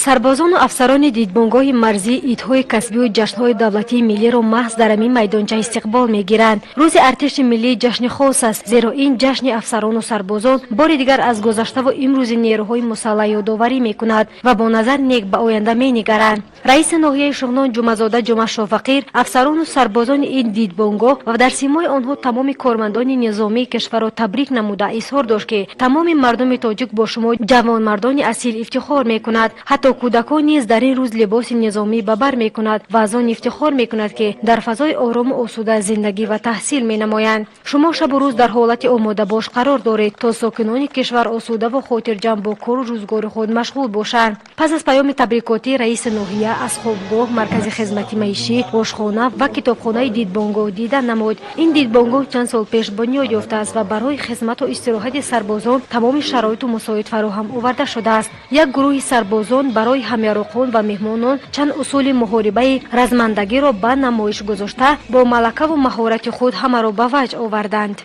Сарбозону афсарони дидбонгоҳи марзӣ идҳои касбию ҷашнҳои давлатии миллиро маҳз дар ҳамин майдонча истиқбол мегиранд. Рӯзи артиши миллӣ ҷашни хос аст, зеро ин ҷашни афсарону сарбозон бори дигар аз гузаштаву имрӯзи нерӯҳои мусаллаҳ ёдоварӣ мекунад ва бо назар нек ба оянда менигаранд. Раиси ноҳияи Шуғнон Ҷумъазода Ҷумъа Шофақир афсарону сарбозони ин дидбонгоҳ ва дар симои онҳо тамоми кормандони низомии кишварро табрик намуда, изҳор дошт, ки тамоми мардуми тоҷик бо шумо, ҷавонмардони асил, ифтихор мекунад. Ҳатто кӯдакон низ дар ин рӯз либоси низомӣ ба бар мекунад ва аз он ифтихор мекунад, ки дар фазои орому осуда зиндагӣ ва таҳсил менамоянд. Шумо шабу рӯз дар ҳолати омодабош қарор доред, то сокинони кишвар осудаву хотирҷамъ бо кору рӯзгори худ машғул бошанд. Пас аз паёми табрикотӣ раиси ноҳия аз хобгоҳ, маркази хизмати маишӣ, ошхона ва китобхонаи дидбонгоҳ дида намуд. Ин дидбонгоҳ чанд сол пеш бунёд ёфтааст ва барои хизмату истироҳати сарбозон тамоми шароиту мусоид фароҳам оварда шудааст. Як гурӯҳи сарбозон барои ҳамяроқон ва меҳмонон чанд усули муҳорибаи размандагиро ба намоиш гузошта, бо малакаву маҳорати худ ҳамаро ба ваҷд оварданд.